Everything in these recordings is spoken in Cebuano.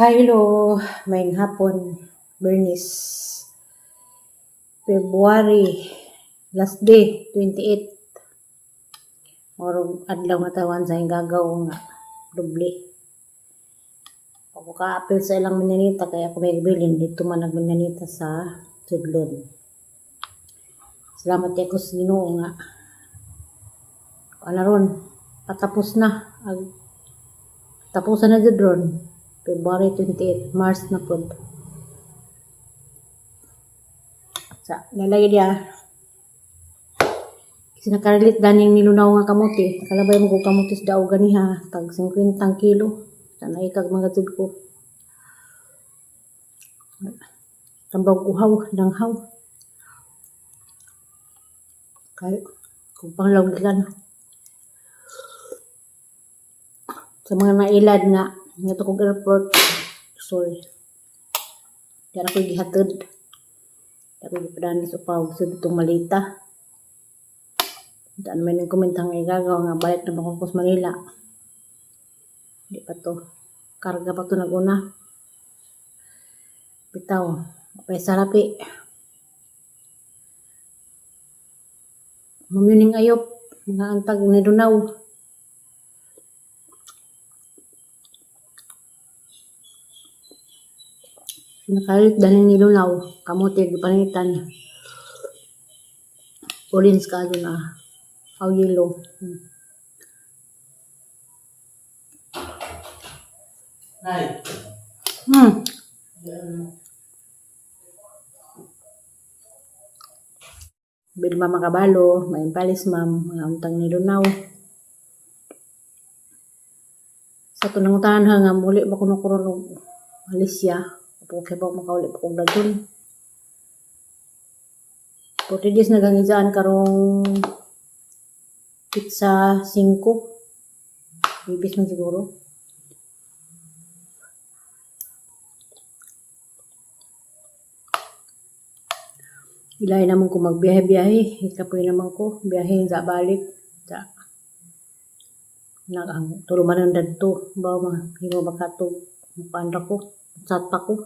Hello, maayong hapon, Bernice. February, last day, 28. Murag adlaw nga tawan sa Hingagaw nga doble. Ako kaapil sa ilang manyanita kaya ako may bilin dito man nagmanyanita sa Sudlon. Salamat kay ko sa Ginoo nga ano ron, patapos na. Ag, tapusan na jud ron. February 28, March na pod. Sa nalagay diya. Kasi nakarelate daning nilunaw nga kamuti. Nakalabay mo ko kamuti sa daog ganiha. Tag 50 kilo. Sana ikag mga jud ko. Tambag uhaw, danghaw. Kay kung panglawg gikan. Sa mga nailad nga ngadto kog airport, sorry. Di ra ko gihatod. Di ako gipadani sa upaw sa itong malita. Daan may nang komenta nga igagaw nga balik na ba ko sa Manila. Di pa to. Karga pa to naguna. Bitaw. Pay sarapi. Mamyuning ayop. Mga antag ni Dunaw. Nakalit dahil ni Lunaw. Kamote gipanitan. Orange ka na. Aw yellow. Nay. Bilma makabalo, may palis ma'am, mga untang ni Lunaw. Sa tunang tanan nga muli ba kuno kuron og Malaysia. Apo kay ba makauli pa kog dajon. 40 days na gangizaan karong pizza 5. Ibis man siguro. Ilay naman ko magbiyahe-biyahe. Ikapoy naman ko. Biyahe sa balik. Sa nag ang tulo man ang dadto. Ba ma himo baka to mukaan ra ko. Chat pa ko.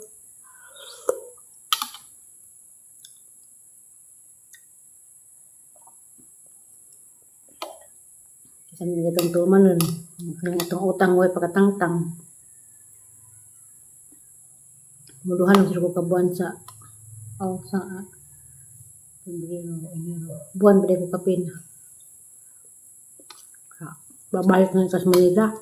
Bisan hindi itong tuman nun. Ang itong utang way pagkatangtang. Muluhan ang sila ko kabuan sa oh, sa Pebrero, Enero. Buwan ba ko kapin. Ha, babalik na sa Manila.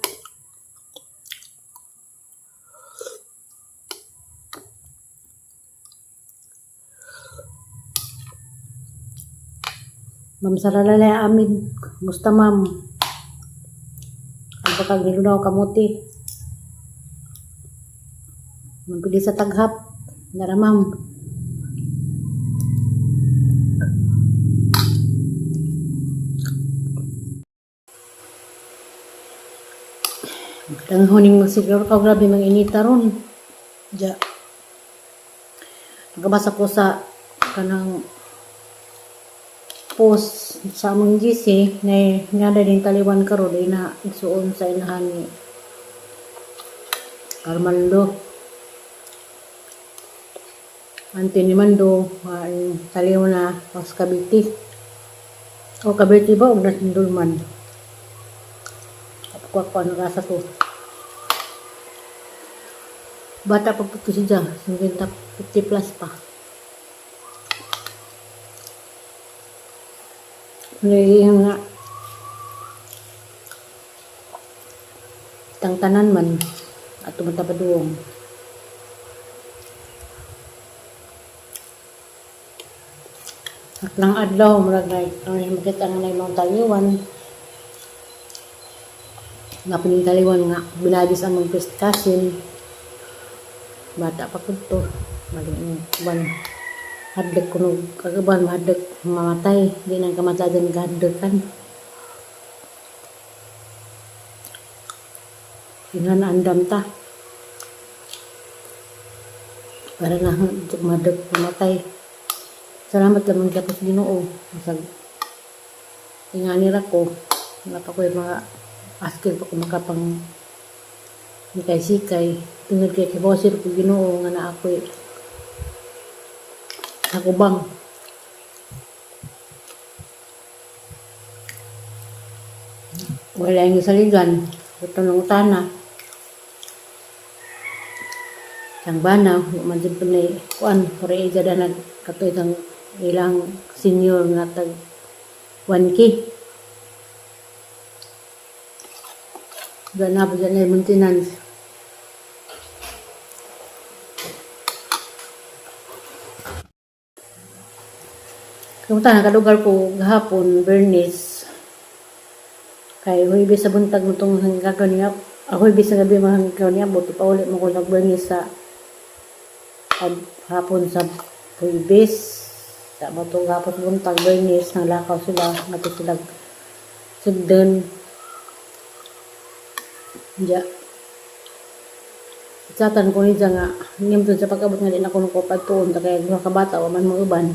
Ma'am Saralalay amin. Kumusta ma'am? Ang bakag nilunaw kamuti. Mabili sa taghap. Nara ma'am. Ang huning magsiguro ka, grabe mang inita ron. Ja. Nakabasa ko sa kanang post sa among GC na nga na din taliwan karon di na igsuon sa inahan ni Armando. Ante ni Mando, ang taliw na pas Cavite. O Cavite ba o Nasindulman? Ako ako ano rasa to. Bata pa po to siya, 50 plus pa. Nagiging nga tangtanan man at tumatapaduong. Aklang adlaw, murag na ang makita nga na yung mga taliwan. Nga pining taliwan nga, binagis ang mga first cousin. Bata pa po to. Maling ban hadlok kuno kagaban mahadlok mamatay di nang kamatagan kahadlokan. Ingan andam ta. Para na mahadlok mamatay. Salamat lamang sa Ginoo. Masag ingani ra ko. Wala pa ko yung mga askil pa ko makapang sikay-sikay. Tungod kay kibosir ko Ginoo nga naa ako'y nakubang. Wala yung saligan. Ito nang utana. Ang bana, wa man jud punay kuan, pare ija na katoy kang ilang senior nga tag 1K. Gana pa dyan na maintenance. Kumusta nakalugar ko gahapon, Bernice. Kay Huwebes sa buntag mo itong hanggang niya. Ako Huwebes sa gabi mo hanggang niya. Buti pa ulit mo ko nag-Bernice sa hapon sa Huwebes. Sa mo itong hapon sa buntag, Bernice, nanglakaw sila. Ngato sila sugdan. Ja. Satan ko niya nga, ngim to sa pag-abot nga din ako nung kopad tuon, kaya duha ka bata, wa man mo uban.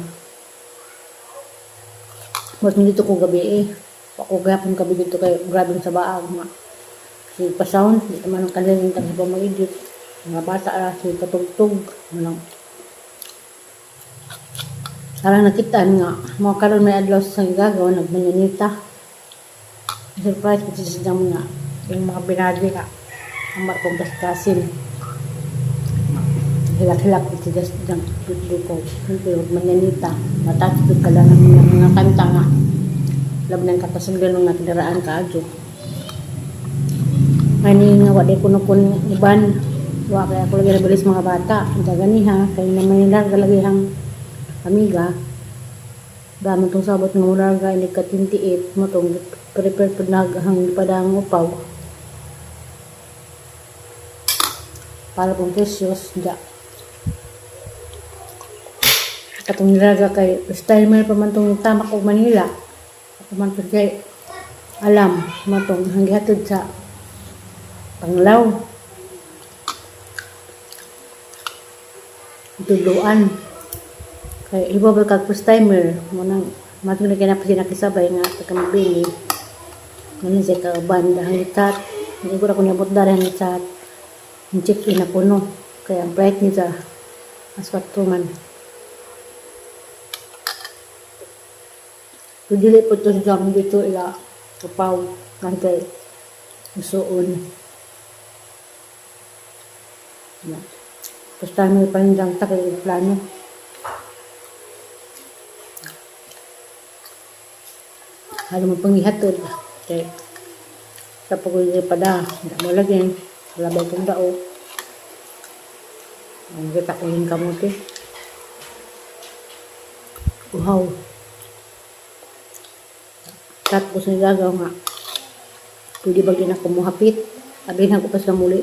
Mas dito ko gabi eh. Ako gapon gabi dito kay grabe sa baag nga. Si pa-sound, di naman ang kanilang tang sa mag-edit. Mga bata ra si patugtog manang. Sarang nakitaan nga, mga karon may adlaw sa gagaw nagmanyanita. Surprise kasi sa mga yung mga binagi nga ang markong kasin. Hilak-hilak ito just dang birthday ko. Pero manyanita, matouch ka lang ng mga kanta nga. Lab ng katasundan nga kinaraan ka adyo. Ngani nga wa di kuno kun uban. Wa kay ako lagi nabilis mga bata. Ang gani ha, kay naman nila lagi hang amiga. Damo tong sabot nga mura ga ini ka 28 mo tong prepare pud nag hang padang upaw. Para pong precious ja. Katong nilaga kay first timer pa man tong tamak og Manila. Ako man to kay alam matong hanggihatod sa Panglao. Tuluan. Kay iba ba kag first timer mo nang matong na kinapos nakisabay nga taga mabili. Ngani siya kauban dahil chat. Hindi ko ra ko niabot dari ang chat. Ang check in ako no. Kaya ang bright niya as 4 man. So, dili po ito sa jam dito ila kapaw kay usuon. Yeah. First time may panindang ta kay plano. Halo mo panghihatod kay sa paguli pa da, hindi mo lagi labay kong dao. Ang kita ko yung kamote. Uhaw. Tapos nagagaw nga. Pwede ba din ako muhapit? Sabihin ako pa sila muli.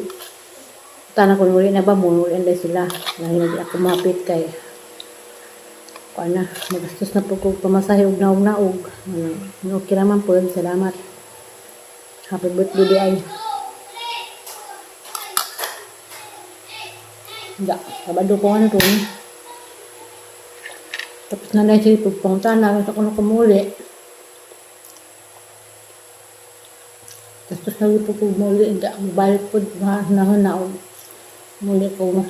Tana ko muli na ba? Muli na sila. Nahil di ako muhapit kay kuan na, magastos na po ko pamasahe og naog-naog. Ano, okay naman po yun. Salamat. Happy birthday di ay. Ya, Sabado ko ano to. Tapos na lang siya pagpunta na ako na kumuli. Tapos na po ko muli, hindi ako balik po, nahon na muli ko.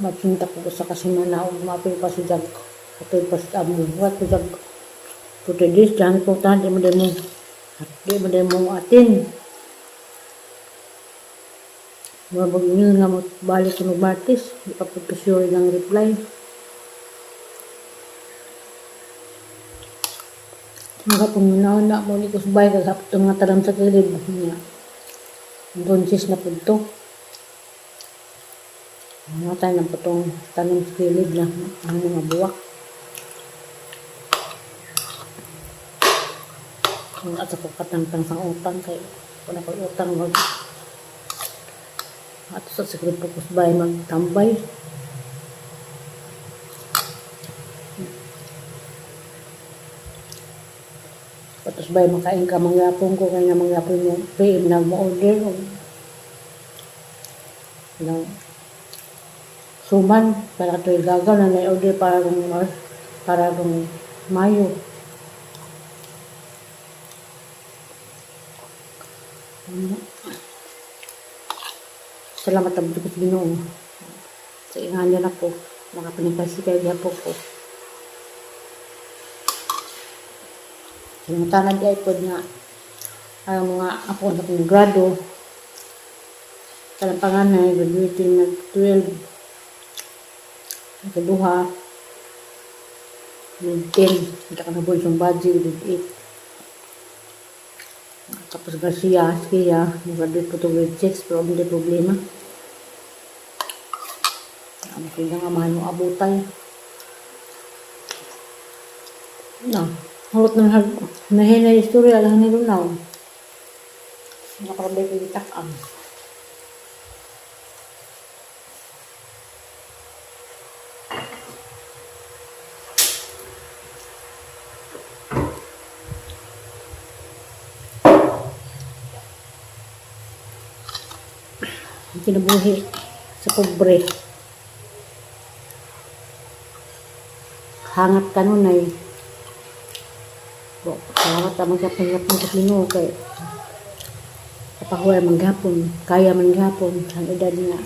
Mapunta ko sa kasimana, mapil pa si Jag. Apil pa sa amo, wat ko Jag. Puti dis, dyan ko tahan, di mo di mo mo atin. Mabag nyo nga mo balik ko magmartis, di pa po sure ng reply. Mga pangunaon na mo ni kusbay kagapot ang mga taram sa kilid niya. Bunsis na po ito. Mga tayo ng putong tanim sa kilid na ang mga buwak. Ang at sa katangtang sa utang kay wala ko utang mag at sa siguro po kusbay magtambay. Tapos ba makain ka mangyapon ko kaya mangyapon mo PM na mo order og ng suman para ito'y gagaw na na-order para rong Mayo. Ano? Salamat ang ko sa Ginoo. Sa inganyan ako, makapanipasi kayo gihapon ko. Sinuntanan di ay pod nga ang mga apo sa akong grado. Kanang panganay, graduating nag 12. Ang kaduha, grade 10. Hindi ka na siyang budget, grade 8. Tapos Garcia, siya, graduate po to grade 6, pero hindi problema. Ang kaya nga mahal mo abutay. Na, hulot na nahina istorya lang ni Lunaw. Nakarabay ko yung takam. Ang kinabuhi sa pobre. Hangat kanunay. Bo, salamat ta maghapon-hapon sa Ginoo kay kapahuway man gihapon, kaya man gihapon ang edad nga.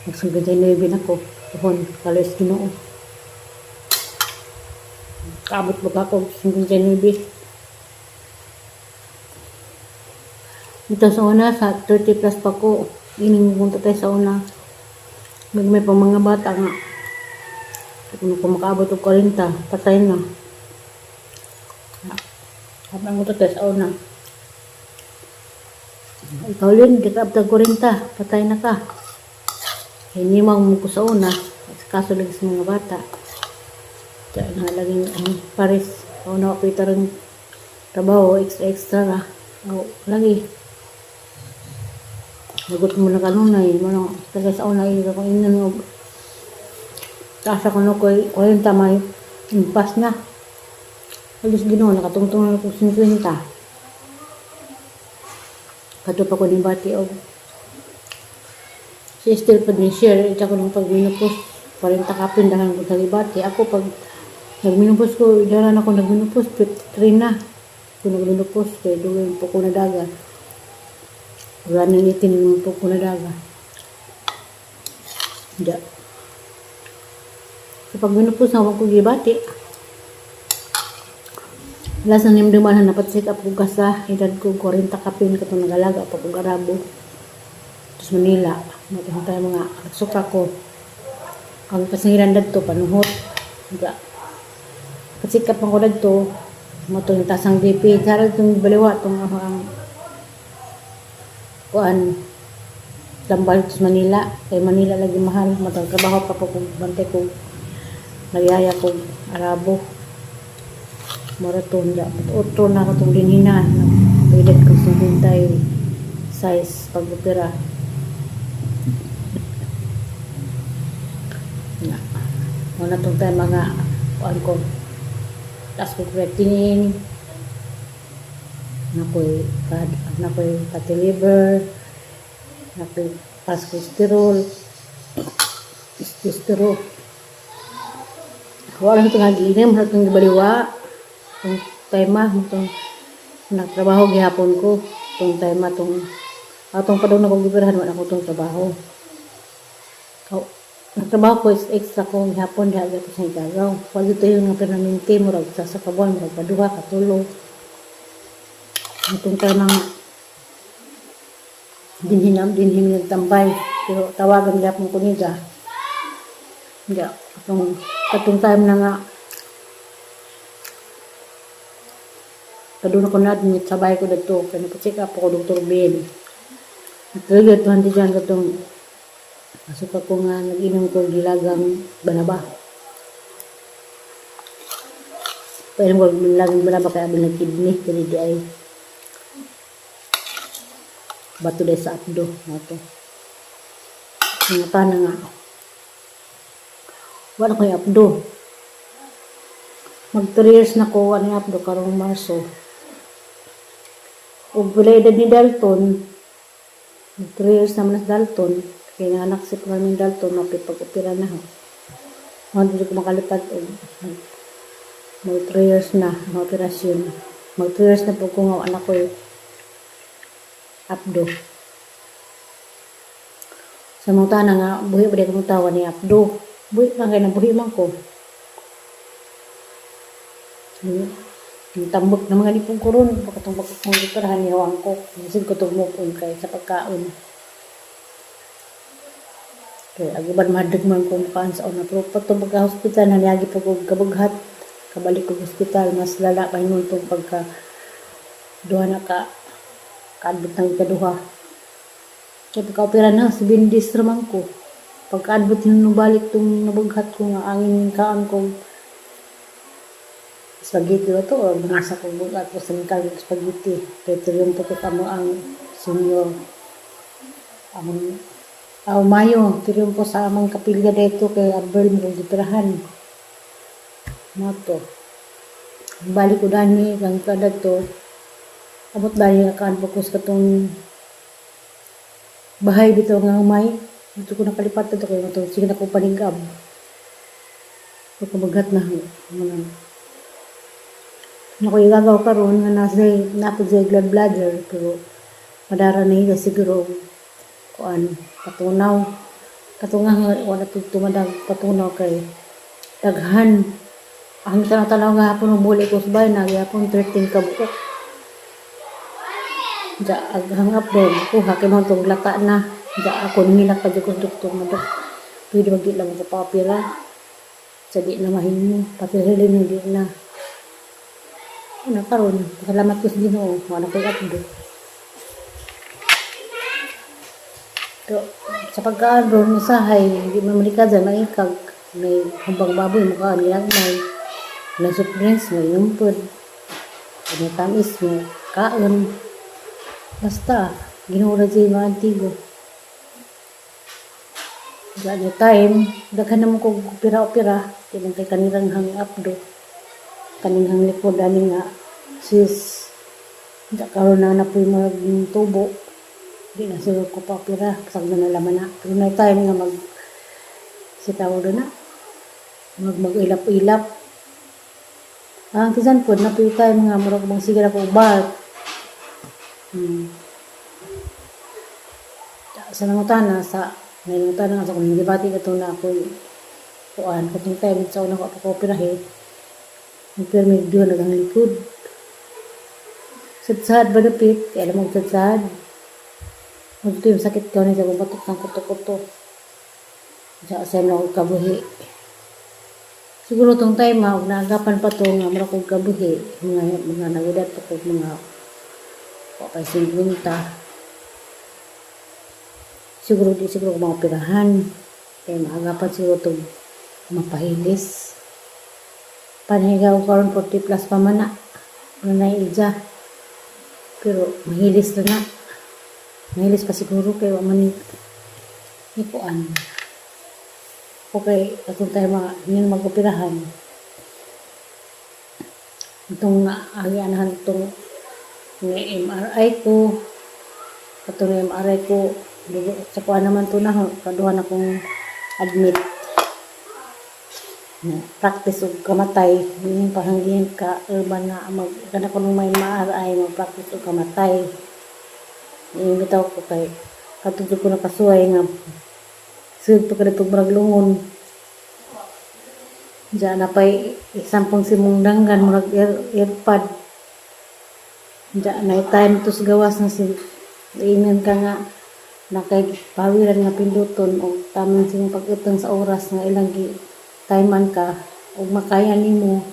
Magsugod sa 9 na ko, tuhon, kalos Ginoo. Kaabot ba ako, 59. Ito sa una, sa 30 plus pa ko, ining kong tatay sa una. May pa mga bata nga. Kung ako makaabot og 40, patay na. Habang ko tatay sa una. Ikaw Lin, di ka abot og 40, patay na ka. Hinimang mo ko sa una, kaso lagi sa mga bata. Kaya na laging ang pares, ako na ako rin trabaho, extra extra ra. O, lagi. Nagot mo na kanunay, mo taga sa una, ila ko ingnan og taas ako no koy 40 may impas na. Alis Ginoo, nakatungtong na ako 50. Kato pa ko ni bati og si still pa ni share ita ko nung pag minupos 40 kapin dahan ko sa libati. Ako pag nagminupos ko, dahan ako nagminupos 53 na. Kung nagminupos kay duwin po ko na daga. Wala na nitin po ko na daga. Ja. So pag minupos na ako gibati. Last na nimduman na napat-check up ko sa edad ko 40 kapin katong nagalaga pa kog Arabo. Tapos Manila, matang tayo mga nagsuka ko. Ang pasingilan dadto panuhot. Ga. Pa-check up ako dadto. Matong tasang BP, sarag tong baliwa tong ako ang kuan tambal sa Manila. Kay Manila lagi mahal, matang trabaho pa po kung bantay ko nagyaya ko Arabo. Maraton ja. Otro na ako itong dinhina. Edad ko sa hintay size pag-opera. Na. Muna itong tayo mga kuan ko. Taas ko creatinine. Nakoy nakoy fatty liver. Nakoy taas cholesterol. Cholesterol. Wala na itong haginim. Wala itong gibaliwa. Itong tema, itong nagtrabaho gihapon ko. Itong tema, itong atong pa daw na kong gibirahan, wala ko itong trabaho. Oh, nagtrabaho ko is extra ko gihapon diha gyud sa igagaw. Wala dito yung nga permanente, murag sa kabuan, murag kaduha, katulo. Itong tema nga dinhinam, dinhim nagtambay. Pero tawagan gihapon ko niya. Ya, atong katong time na nga kaduna ko na admit sabay ko dadto kay nagpa-check up ako Dr. Ben. Nagtrigger to hanti dyan katong asuka ko nga nag-inom ko gilagang banaba. Painom ko gilagang banaba kay abi ng kidney kini di ay bato day sa abdo ato. Nga na nga. Wala ko yung abdo. Mag 3 years na ko ano yung abdo karong Marso. Ug wala edad ni Dalton, mag 3 years naman na si Dalton, kaya nanganak si Carmen Dalton, mapipag-opera na ho. Mga ko makalipad og mag 3 years na ang operasyon. Mag 3 years na po ko nga anak ko eh. Apdo. Sa mga tana nga, buhi pa di ko tawa ni apdo. Buhi pa kay nabuhi man ko. Yung tambok na mga nipong kuron, baka itong kong gitarahan ni Hawang ko. Nasin ko itong move on kay sa pagkaon. Kay aguban mahadlok man ko mukaan sa una. Pero patong pagka-hospital, naniagi pa ko kabughat. Kabalik ko hospital, mas lala pa hinuon itong pagka duha na ka kaadbot ng ikaduha. Kaya pagka-opera na, 7 days raman ko. Pagka-adbot yung balik itong nabughat ko nga angin kaan ko spaghetti ba to or nasa ko bugat ko sa kag spaghetti. Kaya triumpo ko kamo ang senior among aw Mayo, triumpo sa among kapilya dito kay Abel mo gitirahan mo to. Balik ko dani kang kada to, abot dani nga kaan po ko sa katong bahay bitaw nga humay dito ko nakalipat to kay mo to, sige na ko panigab pagkabaghat na mga. Ako igagaw karon nga nasa napod sa gallbladder, pero madara na higa siguro kuan patunaw katunga nga wala pud tumadag patunaw kay daghan ang tanaw-tanaw nga hapon muli ko sa bahay na gyapon 13 ka buok. Ja aghang upload ko ha kay mo tong lata na ja ako nangilak pa jud ko sa doktor nga, "Dok, pwede ba di lang ko paopera sa di na mahimo pati hindi na?" Ano karon, salamat ko sa Ginoo, wala ko'y update. Pero sa pagkaan ron, usahay, hindi man malika dyan, maikag, may hambang baboy, mukhaan ginagmay, may soft drinks, may yumpod, may tamis, may kaon. Basta, Ginoo ra dyan mga antigo. Diyan yung time, daghan naman ko opera-opera, di man kay kanirang hang updo. Kaning hang likod ani nga, sis, da karon na na po'y mag tubo. Di na siguro ko pa opera, kasag na nalaman na. Pero na time nga mag, si tawag na, mag mag-ilap-ilap. Ang kisan po, na po'y time nga, murag bang sige na ko bar. Sa nangutana, sa nangutana nga sa kung hindi bati ka na ako kuan, katong time sa una ko pa ko operahe, ang pirmi duha na ang likod. Sad-sad ba dapit? Kaya alam mo sad-sad. Magto yung sakit ko ni sa batok ng kuto-kuto. Sa sa na ako kabuhi. Siguro tong time ha, og naagapan pa to nga mura kog kabuhi, mga nagedad pa ko mga wa kay 50. Siguro di siguro ko mga operahan. Kaya maagapan siguro tong mapahilis. Panhigaw karon 40 plus pa man na. Ano na ija. Pero mahilis na na. Mahilis pa siguro kay wa man ni kuan. Okay, atong tayo mga yun mag-operahan. Itong agi-anahan itong ni MRI ko. Katong ni MRI ko, dugo, sa kuan naman to na, kaduha na kong admit. Na, practice og kamatay, yung parang ka urban nga mag kana ko nung may MRI, mag practice og kamatay. Yung bitaw ko kay katong ko nakasuway nga sud pa kadto murag lungon. Diyan na pa'y isampang simong danggan murag earpod. Diyan na time to sa gawas na si ingon ka nga nakay pawiran nga pinduton o tamang sing pag-utang sa oras nga ilang gi timean ka ug makaya nimo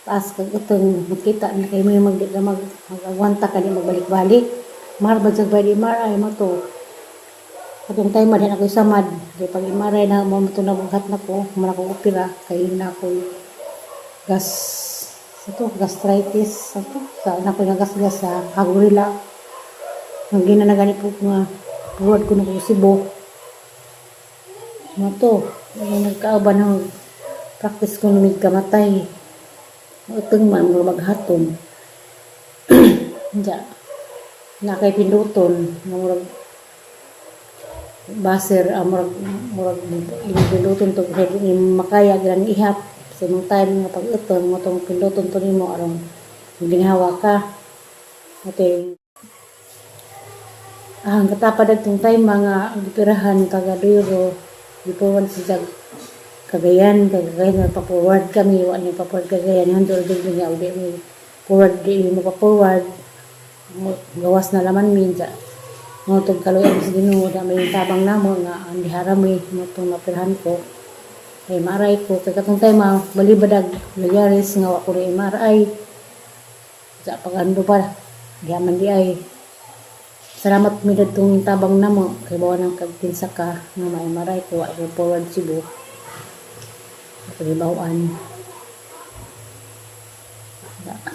taas kag utang, makita na kay mo mag di ka mag mag-agwanta ka di magbalik-balik mar ba sa bali MRI mo to. Atong time din ako samad kay pag MRI na mo to, nabughat na ko man ako opera kay na ako gas sa to, gastritis sa to, sa na ko gas gas sa kagurila ang gina na gani po nga puwad ko na ko sibo mo to. Ang nagkauban ng practice ko numig kamatay, utong man mo maghatom ja na kay pinduton nga murag baser, murag murag imong pinduton to kay di makaya gilang ihap sa imong time nga pag-utong mo tong pinduton to nimo aron ginhawa ka. Okay. Ang katapad atong time mga gipirahan taga Duro, gipuwan si Jag Cagayan, kay Cagayan pa-forward kami, wa ni pa-forward Cagayan, handol din niya uli mi forward, di mo pa-forward, gawas na laman minsa. Mo tong kaluyan sa Ginoo da may tabang namo nga ang diharami mo tong napirahan ko. Kay MRI ko kay katong time ah, balibadag Layaris nga wa ko rin MRI. Sa pagando pa diha man di ay. Salamat mi tong tabang namo kay bawa ng kag kinsa ka nga ma-MRI ko, wa ko forward Cebu. Pagibawaan.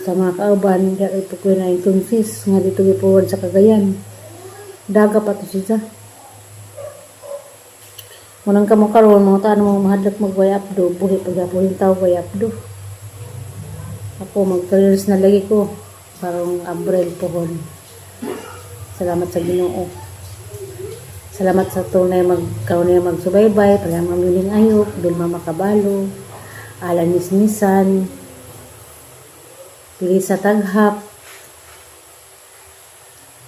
Sa mga kauban, di ay ko na itong sis nga dito giforward sa Cagayan. Daga pa to siya. Munang kamo karon mga tanong mo mahadlok mag-way updo, buhi pagyapon tao way updo. Ako mag 3 years na lagi ko karong Abril pohon. Salamat sa Ginoo. Salamat sa tunay mag karon magsubaybay, para mamiling ayok, Vilma Makabalo, Alan Nisnisan, Pilisa Taghap,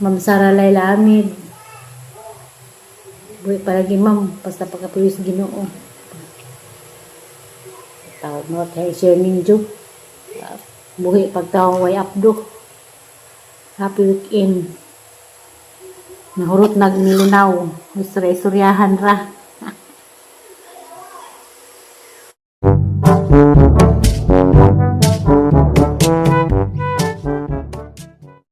Ma'am Sara Laila Amid. Buhi palagi, ma'am, basta pagkapuyo sa Ginoo. Tawag mo kay Sir Ninjo. Buhi pagtawag way updo. Happy weekend. Nahurot nagnilunaw. Istorya-istoryahan ra.